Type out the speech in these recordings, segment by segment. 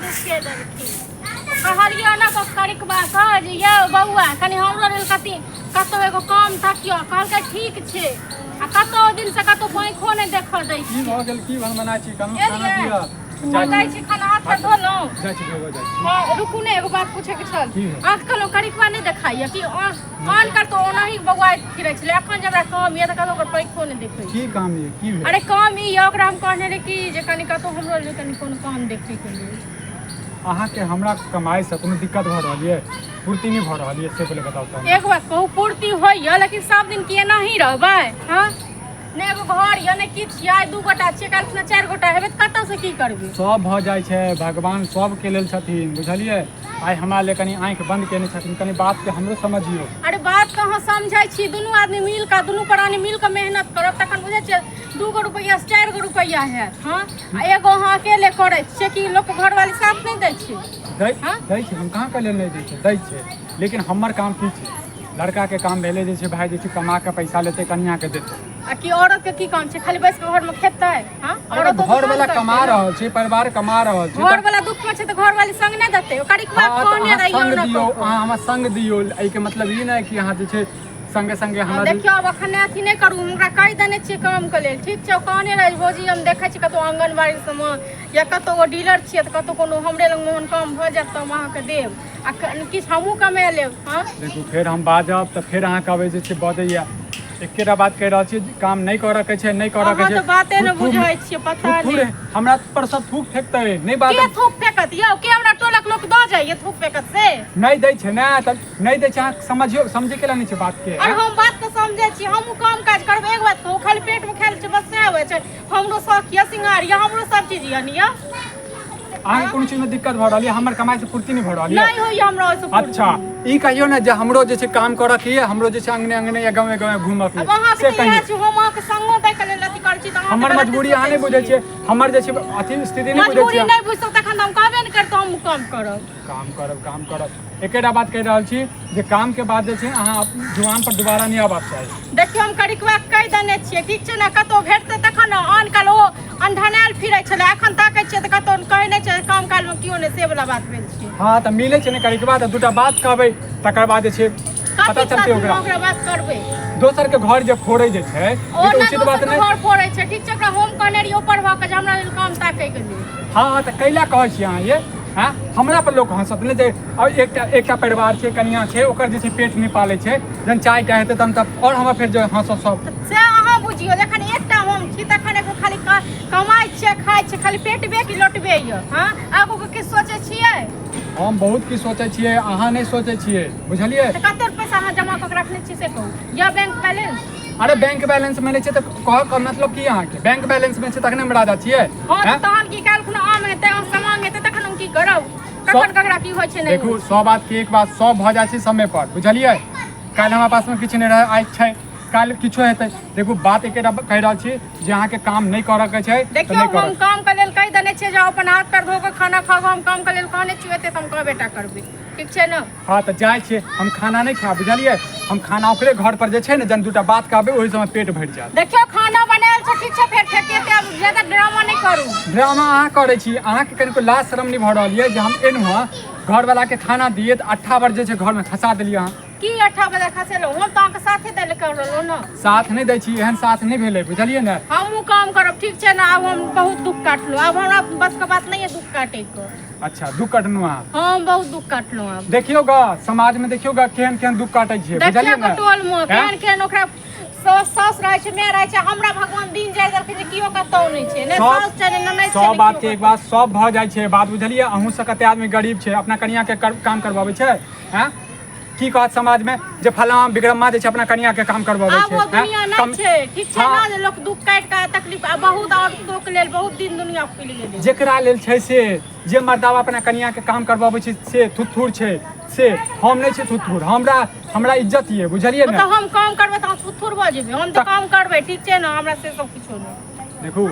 दुखे देलखिन। कहलियै ने करिकबा कह जे यौ बौआ कनि हमरो लेल कथी कतहु एगो काम तकियौ, कहलकै ठीक छै, आ कतहु दिनसँ कतहु पाँखो नहि देखऽ दै की छै। भऽ गेल? की भनभनाइ छी? कहलहुँ खाना एलियै? दिअ। हम जाइ छी खाना, हाथ पैर धोलहुँ। जाइ छी, धोबऽ जाइ छी। हँ रुकू ने, एगो बात पूछैके छल। की भेल? अहाँके कहलहुँ करिकबा नहि देखाइए कि आन कर तऽ ओनाही बौआइत फिरै छलै, एखन जे हमरा काम यऽ तऽ कतहु ओकर पाँखो नहि देखै छी। की काम यऽ? की भेल? अरे काम ई यऽ, ओकरा हम कहने रही कि जे कनि कतहु हमरो लेल कनि कोनो काम देखैके लेल। अहाँके हमरा कमाइसँ कोनो दिक्कत भऽ रहल यऽ? पूर्ति नहि भऽ रहल यऽ? से पहिले बताउ तऽ हमरा। एगो बात कहू, पूर्ति होइए लेकिन सब दिन की एनाही रहबै? हँ नहि एगो घर यऽ नहि किछु यऽ, आइ 2 गोटा छियै, काल्हि खुना 4 गोटा हेबै तऽ कतऽसँ की करबै? सब भऽ जाइ छै, भगवान सबके लेल छथिन, बुझलियै? आइ हमरा ले कनि आँखि बन्द केने छथिन, कनि बातके हमरो समझियौ। अरे बात तऽ अहाँ समझै छी, दुनू आदमी मिल कऽ, दुनू प्राणी मिल कऽ मेहनत करब तखन बुझै छियै 2 गो रुपैआसँ 4 गो रुपैआ हैत। हँ आ एगो अहाँ अकेले करै छियै कि लोकके घरवाली साथ नहि दै छै? दै हँ? दै छै, हम कहाँ कहलियै नहि दै छै, दै छै, लेकिन हमर काम की छै? लड़काके काम भेलै जे छै भाय जे छै कमा कऽ पैसा लेतै, कनिआँके देतै। आ की औरत के की काम छै? खाली बैस के घर में खेतै? हां औरत घर वाला कमा रहल छै, परिवार कमा रहल छै। घर वाला दुख में छै तऽ घर वाली संग नहि देतै? ओकर एक बात कहने रहियौ ने, संग दियौ, अहाँ हमरा संग दियौ, एहिके मतलब ई नहि कि अहाँ जे छै संगे संगे हमरा। देखियौ आब अखन अथी नहि करू, हम ओकरा कहि देने छियै काम के लेल, ठीक छै? ओ कहने रहै भौजी हम देखै छी कतहु आंगनबाड़ी सबमे या कतहु ओ डीलर छियै तऽ कतहु कोनो हमरे लग ओहन काम भऽ जायत तऽ हम अहाँके देब आ किछु हमहूँ कमा लेब। हँ देखू, फेर हम बाजब तऽ फेर अहाँ कहबै जे छै बजैया। एकेटा बात कहि रहल छी, काम नहि करऽ के छै, नहि करऽ के अहाँ छै। तऽ बाते नहि थूक- बुझै छियै, पता थूक- नहि। हमरा पर सब थूक फेकतै नहि बात। के थूक फेकत यौ? के हमरा टोलक लोक दऽ जाइए थूक फेकत से? नहि दै छै ने तऽ नहि दै छै। अहाँ समझियौ, समझे के नहि छै बात के। अरे हम बात तऽ समझै छी, हमहूँ काम काज करबै। एक बात कहू, खाली पेट मे खायल छै बस सएह होइ छै? हमरो शौक यऽ, सिंगार यऽ, हमरो सब चीज यऽ ने यऽ। अहाँके कोनो चीजमे दिक्कत भऽ रहल यऽ? हमर कमाइसँ पूर्ति नहि भऽ रहल यऽ? नहि होइए हमरा ओहिसँ पूर्ति। अच्छा ई कहियौ ने जे हमरो जे छै काम करऽ के यऽ, हमरो जे छै अंगने अंगने या गाँवे गाँवे घूमऽ के अब यऽ, अहाँके से तऽ इएह कहियौ। छै, हम अहाँके संगो दै के लेल अथी करै छी तऽ अहाँ तऽ हमर गलत मजबूरी अहाँ नहि सोचै बुझै छियै। छियै, हमर जे छै अथी स्थिति नहि बुझै मजबूरी छियै। नहि बुझतौ तखन तऽ हम कहबे नहि करतौ हम काम करब। काम करब, काम करब, एकेटा बात कहि रहल छी जे काम के बाद जे छै अहाँ जुआन पर दोबारा नहि अयबाक चाही। देखियौ हम करिकवा के कहि देने छियै, ठीक छै ने? कतहु भेटतै तखन ने। आन काल ओ अनढनायल फिरै छलै, एखन ताकै छियै तऽ कतहु कहै नहि छै, काम कालमे केओ नहि, से वला बात भेल छै। हँ तऽ मिलै छै ने करिकवा तऽ दूटा बात कहबै, तकर बाद जे छै पता कथी चलतै साथमे ओकरा। ओकरा बात करबै? दोसर के घर जे फोड़ै जे छै ओ ई तऽ ने उचित बात दोसरके नहि। घर फोड़ै छै, ठीक छै? ओकरा हम कहने रहियै ऊपर भऽ कऽ जे हमरा लेल काम ताकै के लेल। हँ तऽ कैला कहै छी अहाँ ये? हँ हमरा पर लोक हँसत नहि जे आओर एकटा एकटा परिवार छै, कनिया छै, ओकर जे छै पेट नहि पालै छै, जहन 4टा हेतै तहन तऽ आओर हमरा फेर जे हँसत सब। से अहाँ बुझियौ, जखन एकटा हम छी तखन एगो खाली कमाइ छियै, खाइ छियै, खाली पेटबे कि लोटबे यऽ? हँ आगू के किछु सोचै छियै? हम बहुत किछु सोचै छियै, अहाँ नहि सोचै छियै, बुझलियै? तऽ कते पैसा अहाँ जमा कऽ के रखने छियै से कहू, या बैंक बैलेंस? अरे बैंक बैलेंस में नहि छै तऽ कहऽ के मतलब की अहाँके? बैंक बैलेंस में छै तखने हम राजा छियै। हँ तऽ हैं? तहन की काल्हि खुना आम हेतै, समांग हेतै तखन हम की करब? कखन ककरा की होइ छै नहि देखू होइ छै। 100 बात के एक बात, सब भऽ जाइ छै समय पर, बुझलियै? काल्हि हमरा पासमे किछु नहि रहै, आइ छै, काल्हि किछो हेतै। देखू बात एकेटा कहि रहल छी जे अहाँके काम नहि करऽ के छै तऽ देखियौ नहि हम करऽ। काम के लेल कहि देने छियै जे अपन हाथ पैर धो कऽ खाना खाउ। हम काम के लेल कहने छियै, एते तऽ हम कहबे टा करबै, ठीक छै ने? हँ तऽ जाइ छियै, हम खाना नहि खायब, बुझलियै? हम खाना ओकरे घर पर जे छै ने, जहन दूटा बात कहबै ओहि समय पेट भरि जायत। देखियौ खाना बनायल छै, ठीक छै? फेर फेकेते, आब ज्यादा ड्रामा नहि करू। ड्रामा अहाँ करै छी। अहाँके कनिको लाज शरम नहि भऽ रहल यऽ जे हम एलहुँ हँ घरवलाके खाना दियै तऽ अट्ठा बर जे छै घरमे खसा देलियै अहाँ। की अट्ठा बजे खसेलहुँ? हम तऽ अहाँके साथे दै लए कह रहलहुँ ने। साथ नहि दै छी, एहन साथ नहि भेलै, बुझलियै ने? हमहूँ काम करब, ठीक छै ने? आब हम बहुत दुख काटलहुँ, आब हमरा बसके बात नहि यऽ दुख काटैके। अच्छा दुख कटलहुँ अहाँ? हम बहुत दुख काटलहुँ आब। देखियौ ग समाज में, देखियौ ग केहन केहन दुख काटै छियै, देखियौ बुझलियै ग ने? टोल मे हैं? केहन केहन ओकरा सास सास रहै छै, माय रहै छै, हमरा भगवान दिन जाय देलखिन जे केओ कतौ नहि छै, ने सब सास छै, ने ननैद छै, सब ने बात केओ के एक बात, सब भऽ जाइ छै बात, बुझलियै? अहूँ से कते आदमी गरीब छै, अपना कनिया के काम करबाबै छै? हैं, की कहत समाज में जे फलां विक्रम्मा जे छै अपना कनिया के काम करबाबै आब छै? ओ हैं? दुनिया नहि छै, ठीक छै? हाँ। ने जे लोक दुख काटि कऽ तकलीफ आ बहुत औरतों के लेल बहुत दिन दुनिया खुलि गेलै। जेकरा लेल छै से, जे मर्दावा अपना कनिया के काम करबाबै छै से थुथुर छै, से हम नहि छी थुथुर, हमरा हमरा इज्जत ये, बुझलियै ने? तऽ हम काम करबै तऽ अहाँ थुथुर भऽ जेबै? हम तऽ काम करबै, ठीक छै ने? हमरा से सब किछो नहि। देखू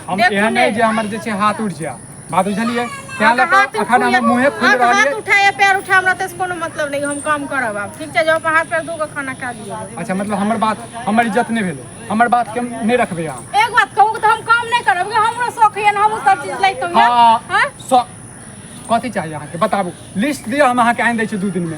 हम देखू एहन ने। नहि जे हमर जे छै हाथ उठि जाय बात, बुझलियै? तैं लऽ अहाँके हाथ कऽ एखन उठू हमर मुँहे फुलि अहाँके रहल हाथ ये। उठाए पैर उठाए हमरा तऽ कोनो मतलब नहि, हम काम करब आब, ठीक छै? जब अपन हाथ पैर धो कऽ खाना खा लिअ। अच्छा मतलब हमर बात, हमर इज्जत नहि भेलै, हमर बात के नहि रखबै अहाँ? एक बात कहू तऽ हम काम नहि करब? हमरो शौक होइए ने, हमहूँ सब चीज लैतहुँ। हाँ हाँ सौ कथी चाही अहाँके बताबू, लिस्ट दिअ, हम अहाँके आनि दै छी 2 दिनमे।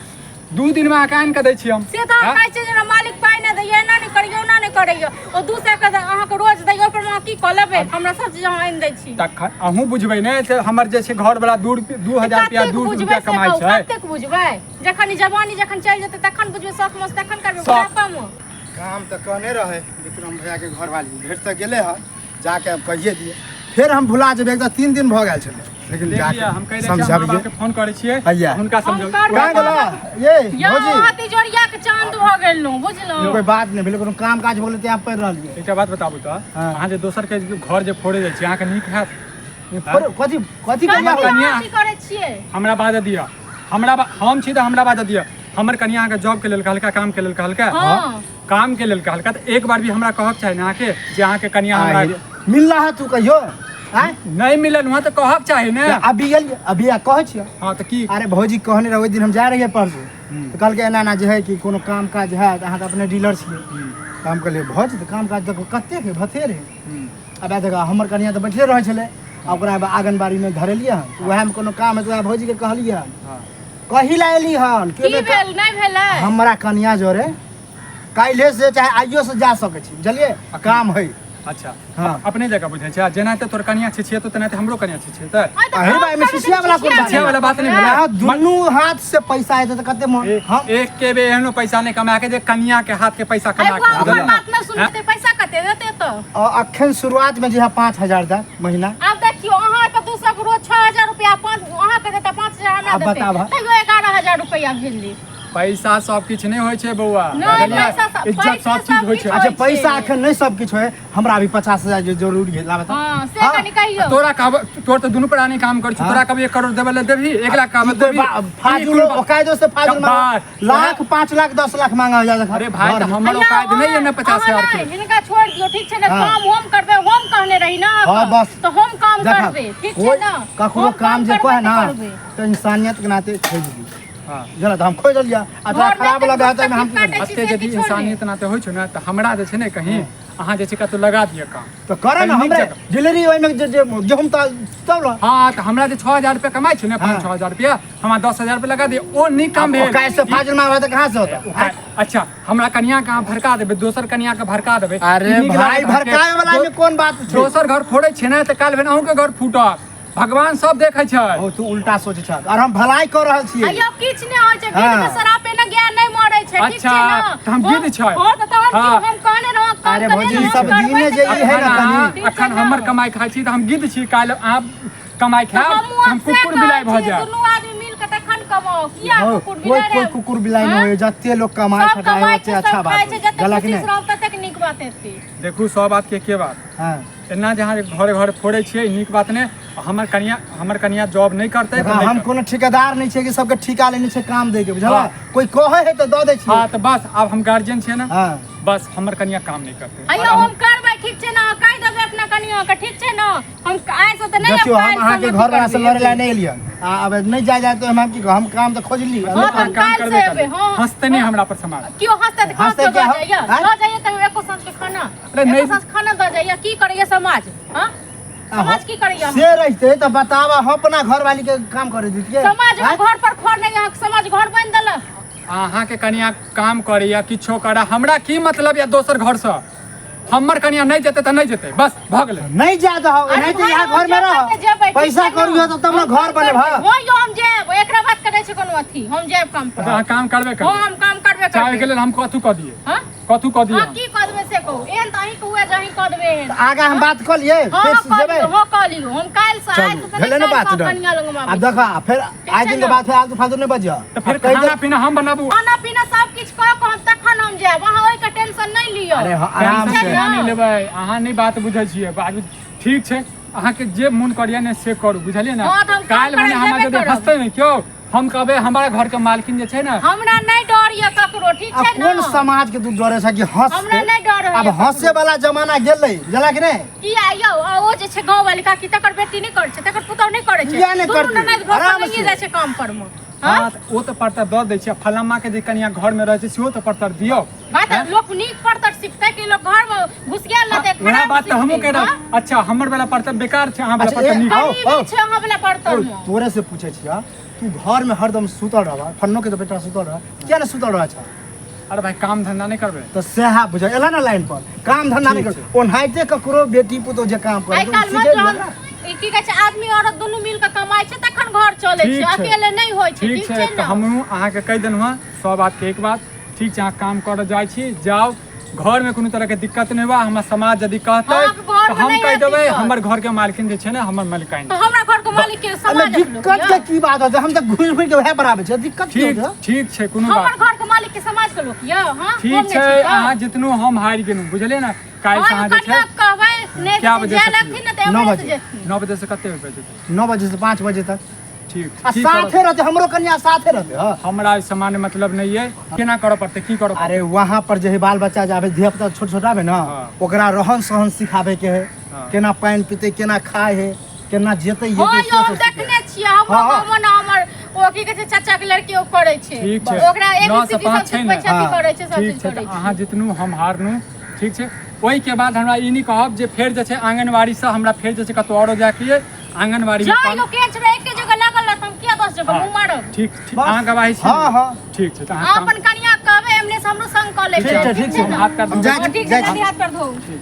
2 दिनमे अहाँके आनि कऽ दै छी हम। से तऽ अहाँ आँय? कहै छियै जे हमरा मालिक पाइ नहि दैया, एना नहि करैया, ओना नहि करैया। ओ 200 के अहाँके रोज दैया, ओहिपर अहाँ की कऽ लेबै? हमरा सब चीज अहाँ आनि दै छी। तखन अहूँ बुझबै ने से हमर जे छै घरवला 2000 रुपया कतेक दू बुझबै रुपया से कमाइ कहू, छै। कतेक बुझबै? जखन ई जवानी जखन चलि जेतै तखन बुझबै, शौक मौज तखन करबै। शौक। बुढ़ापामे काम तऽ कहने रहै विक्रम भैयाके घरवाली, भेट तऽ गेलै हँ, जाके आब कहिए दिए, फेर हम भुला जेबै। एक तऽ 3 दिन भऽ गेल छलै, लेकिन देख लिअ, जाके हम कहि दै छियै, हम समझाबियै। बाबाके फोन करै छियै। हैया। हुनका हम समझाउ। करबै। कहाँ गेला ये? यौ भौजी। अहाँ तिजोरिया के चांद भऽ गेलहुँ, बुझलहुँ? कोई बात नहि भेलै, कोनो काम काज भऽ गेलै तेँ पढ़ि रहलियै। एकटा बात बताबू तऽ। हाँ। अहाँ जे दोसर के घर जे फोड़े जाइ छी, अहाँके नीक हैत? पर कथी कथी कथी कनिया हमर कनिया- अहाँ की करै छियै? हमरा बाजऽ दिअ। हमरा हम छी तऽ हमरा बाजऽ दिअ। हमर कनिया अहाँके जॉब के लेल कहलका, काम के लेल कहलका? हाँ। काम के लेल कहलका तऽ एक बार भी हमरा कहक चाही ने अहाँके जे अहाँके कनिया हमरा मिलला है तू कहियो आँय? नहि मिलल हुआ तऽ कहक चाही ने। अभी गेलियै, अभी आ कहै छियै। हाँ, तऽ की? अरे भौजी कहने रहै, ओहि दिन हम जा रहियै परसू, तऽ कहलकै एना एना जे है कि कोनो काम काज है तऽ अहाँ तऽ अपने डीलर छियै। तऽ हम कहलियै भौजी, तऽ काम काज तऽ कतेक है, भथेर है। आब देखा, हमर कनिया तऽ बैठले रहै छलै आ ओकरा आंगनबाड़ीमे धरेलियै हन, तऽ उएहमे कोनो काम है तऽ उएह भौजीके कहलियै हन। कही ला एली हन। की भेल? नहि भेलै? हमरा कनिया जोरे काल्हि से चाहे आइयो से जा सकै छी, बुझलियै? काम है। अच्छा। हाँ। अपने जगह बुझै छै। जेनाहिते तोर कनिया छै छियै तऽ तेनाहिते हमरो कनिया छै छियै तऽ। आइ तऽ अरे काम भाई, एहिमे करै छिछिया वाला कोन बात? छिछिया वाला बात नहि भेलै। अहाँ दुनू हाथ से पैसा एतै तऽ कते मोन हम एक के बे एहनो पैसा नहि कमा के जे कनिया के हाथ के पैसा कमा आइ के बुआ ओकर बुझलियै? बात नहि सुनतै, पैसा कते देतै तऽ? और अखन शुरुआत में जे है 5000 दे महीना। आब देखियौ, अहाँके 200 के रोज 6000 रुपया, पाँच अहाँके देतै, 5000 हमरा आब देतै। बताबह। तैयो 11,000 रुपया भेलै। पैसा सब किछु नहि होइ छै बौआ। नहि, बुझलियै? पैसा इज्जत पैसा सब चीज होइ छै। सब अच्छा, होइ पैसा छै। अखन नहि सब किछु है, हमरा अभी 50,000 जे जरूरी है, लाबे तऽ। हाँ, से हाँ। कनि कहियौ। तोरा कहब, तोर तऽ दुनू प्राणी काम करै छै। हाँ। तोरा कहब 1 करोड़ देबै लए देबही? 1 लाख कहब ई कोई देबही? फाजुल ई कोन औकायदो से फाजुल मांगा। बस। लाख, 5 लाख, 10 लाख मांगा जा। अरे भाई, तऽ हमर अय्या, औकात नहि है ने 50,000 अहाँ के। नहि, हिनका छोड़ि दियौ, ठीक छै ने? हाँ। काम हम करबै, हम कहने रही ना हाँ, बस। तऽ हम काम देखा, करबै, ठीक छै कोई ने? ककरो हम काम जे करबै कहे तऽ ना करबै। तऽ इंसानियत के नाते खोजि दी। हाँ। बुझल? तऽ हम खोजि देलियै आ तोरा घर खराब मे लगा तऽ हम की काटै करियै? छी एते से यदि किछो नहि। इंसानियत नाते होइ छै ने तऽ हमरा जे छै ने कहीं अहाँ जे छै कतहु लगा दिअ काम। तऽ करऽ ने। नीक हमरे जगह। डिलीवरी ओहिमे जे जे गेहूँ तऽ तब ल। हाँ, तऽ हमरा जे 6000 रुपया कमाइ छै ने, 5 हाँ। 6000 रुपया हमरा 10,000 रुपया लगा दिअ, ओ नीक काम भेल। औकात से फाजुल मांगबै तऽ कहाँ से होतै? अच्छा, हमरा कनिया के अहाँ भड़का देबै, दोसर कनिया के भड़का देबै, अरे ई नीक भाई, लागत अहाँके? भड़कावे वाला में कोन बात छै? दोसर घर फोड़ै छै ने तऽ काल्हि भेल अहूँके घर फूटत। भगवान सब देखै छै। ओ तू उल्टा सोचै छ और हम भलाई कर रहल छियै। अयो, किछु नहि होइ छै। गिद्ध हाँ। के शरापे ने गाय नहि मरै छै, ठीक अच्छा, छै ने? तऽ हम गिद्ध छै। हाँ, तऽ तहन हाँ। की? हम कहने रहौं काम अरे करबै भौजी, ने, हम सब करबै दिने तऽ जे ई है ने करबै। कनि। ठीक छै अखन ने? हमर कमाइ खाइ छी तऽ हम गिद्ध छी, काल्हि अहाँ कमाइ तऽ खायब हमहूँ तऽ हम आब सएह कुकुर बिलाइ कहै भऽ छियै, जायब। दुनू आदमी मिल के तखन कमाउ। किया हौ, कुकुर कोई बिलाइ कोई रे? कुकुर बिलाइ नहि हाँ? होय, जते लोग कमाइ सब खटाइ कमाइ ओते छै, अच्छा सब बात खाइ छै, होइ। जतेक गलत खुशी नहि। से रहब ततेक नीक बात हेतै। देखू, सब बात के एके बात। हाँ। एना जे अहाँ घरे घरे फोड़ै छियै, नीक बात नहि। आ हमर कनिया जॉब नहि करतै तऽ देखा, नहि हम करतै। कोनो ठेकेदार नहि छै कि सबके ठिका लेने छै काम दै के, बुझल? हाँ। कोई कहै है तऽ दऽ दै छियै। हाँ, तऽ बस आब हम गार्जियन छियै ने। हाँ। बस हमर कनिया काम नहि करतै। अयो, हम करबै, ठीक छै ने? अहाँ कहि देबै अपना कनिया के, ठीक छै ने? हम आइ से तऽ नहि, देखियौ, आब हम काल्हि से अहाँके हम घर वाला से अथी लड़े ला करबै। नहि एलियै आ अब नहि जाय जाय तऽ हम की कहब? हम काम तऽ खोजली। हाँ, तऽ हम काम काल्हि करबे से एबै, करबै। हाँ। हँसते नहि हमरा पर समाज। केओ हँसतै तऽ हँसतै कहाँ क्या? दऽ जाइया? आँय? दऽ जाइया तऽ एको साँझ के खाना, अरे एको नहि। साँझ खाना दऽ जाइया? की करैया समाज? हाँ, समाज की करैया? से रहिते तऽ बताब, हम अपना घरवाली के काम करे दितियै? समाज आँय? घर पर खर नहि, अहाँके समाज घर बनि देलक। अहाँके कनिया काम करैया, किछो करै, हमरा की मतलब या दोसर घरसँ? हमर कनिया नहि जेतै तऽ नहि जेतै, बस भऽ गेलै। नहीं जा दहो। अरे नहीं तो भाई, यहाँ हम घर में जेबै तऽ जेबै, रह ठीक पैसा छै ने? करियो तऽ तब ने हम घर काम बनेबह। करबै। हाँ यौ, हम जायब, एकरा बात करै छै कोनो अथी, हम जायब काम पर। तऽ अहाँ काम करबे हाँ। करबै? हम काम करबे चाय के करबै। लेल हम कथू कऽ दियै? हाँ? कथू कऽ दियै? हाँ, हम? की कऽ देबै से कहू। एहन तऽ अहीं के हुए जे अहीं कऽ देबै एहन। तऽ आगा हम बात कऽ लियै? हाँ। फेर हाँ, से कऽ जेबै? लियौ, हाँ, कऽ लियौ। हम काल्हि से, आइ चलू से भेलै ने बात। डन। कनिया लग आब देखा, फेर आइ छै दिन के ने? बाद फेर आलतू फालतू नहि बजिह। तऽ फेर आब कहि दे- खाना पीना हम बनाबू? खाना पीना सब किछु कऽ कऽ हम तखन हम जायब, अहाँ ओहिके टेंशन नहि लिअ। अरे हाँ, आराम टेंशन से। केना नहि लेबै? अहाँ नहि बात बुझै छियै। बात ठीक छै, अहाँके जे मोन करैया ने से करू, बुझलियै ने? हाँ, तऽ हम काम काल्हि भने करै हमरा जेबे यदि करब। हँसतै ने केओ, हम कहबै हमरा घर के मालकिन जे छै ने। हमरा नहि डर यऽ ककरो, ठीक आ छै ने? कोन समाज के तू डरे छ कि हंस? हमरा नहि डर होइए आब हंसे वाला जमाना गेलै, बुझला कि नहि? किया यौ? आ ओ जे छै गाँव वाली काकी, तकर बेटी नहि करै छै, तकर पुतहु नहि करै छै? किया नहि दुनू करतै? ननैद घर पर आराम नहिए से। जाइ छै काम पर मे। हँ तऽ ओ तऽ परतर दऽ दै छियै, फलामा के जे कनिया घर में रहै छै सेहो तऽ परतर दियौ। भाई तऽ लोक नीक परतर सिखतै कि लोक घर में घुसिया लेतै? वएह खराब बात तऽ हमहूँ सिखतै, कहि रहल। हँ? अच्छा, हमर वाला परतर बेकार छै, अहाँ वाला अच्छा, परतर नीक? आओ, गरीबी आओ। छै अहाँ वाला परतर ओ, में। तोरे से पूछै छियै, तू घर में हरदम सुतल रह, फन्नो के तो बेटा सुतल रह, किया ने सुतल रह छा? अरे भाई, काम धंधा नहि करबै। तऽ सएह बुझ एला ने लाइन पर, काम धंधा नहि ठीक कर, ओनाहिते ककरो बेटी पुतोह जे काम करे आइ काल्हि मे जहन ई की कहै छै, आदमी औरत दुनू मिल के कमाइ छै तखन घर चलै ठीक छै, छै। अकेले नहि होइ छै। ठीक ठीक छै छै तऽ ने? हमहूँ अहाँके कहि देलहुँ हँ, सौ बातके एक बात। ठीक छै, अहाँ काम करऽ जाइ छी, जाउ। घरमे कोनो तरहके दिक्कत नहि हुआ। हमर समाज यदि कहतै अहाँके घरमे तऽ हम नहि कहि हैत देबै, दिक्कत। हमर घरके मालकिन जे छै ने, हमर मालिकाइन। तऽ हमरा घर के मालिक के एहिमे समाजक लोक दिक्कत यऽ? के की बात होतै? हम तऽ घुरि घुरि के वएह बराबर छै, दिक्कत की ठीक होतै? ठीक छै, कोनो हमर बात घर के मालिक के समाज के लोक यऽ? हाँ, हम ठीक नहि छै। छी तऽ? अहाँ जितनो, हम हारि गेलहुँ, बुझलियै ने? काल्हि से हाँ, अहाँ जे कनिया छै कहबै नहि कए बजे जाय से लगथिन ने तऽ 9 एम्हरे से बजे। जेथिन। 9 बजे से कते बजे तक? 9 बजे से 5 बजे तक। ठीक। आ ठीक साथे करब। रहते, हमरो कन्या साथे रहते। हाँ। हमरा एहि सामान्य मतलब नहि अइ, केना करऽ पड़तै, की करऽ पड़तै? अरे वहाँ पर जे है बाल बच्चा जाबे, धिया पुता छोट छोट आबे ने, हाँ। ओकरा रहन सहन सिखाबे के है। हाँ। केना पानि पीते, केना खाए है, केना जेतै हाँ ये यौ, हम देखने छियै, हमरो हाँ। गाँवमे ने हमर ओ की कहै छै चाचा के लड़की, ओ करै छै। ठीक छै। ओकरा 9 से एबीसीडी 5 सब छै सिखबै ने? छै, अथी हाँ। करै छै, सब ठीक चीज छै करै तऽ छै। अहाँ जितनू, हम हारनू। ठीक छै, ओहिके बाद हमरा ई नहि कहब जे फेर जे छै आंगनबाड़ीसँ हमरा फेर जे छै कतहु औरो जायके अइ आंगनबाड़ीमे जाय काम। लोक केहन छै, एके जगह लागल रहत, हम किया 10 जगह हाँ। मुँह मारब? ठीक ठीक। बस। अहाँ गवाही छी? हाँ, हाँ। ठीक छै तऽ अहाँ अहाँ काम अपन कनिया के कहबै एमने से हमरो संग कऽ लै ठीक छै। छै, ठीक ठीक छै। छै ने? हाथ पैर हम जाइ हाँ, छी, ठीक छै, जाइ छी। जल्दी हाथ पैर धोउ। ठीक।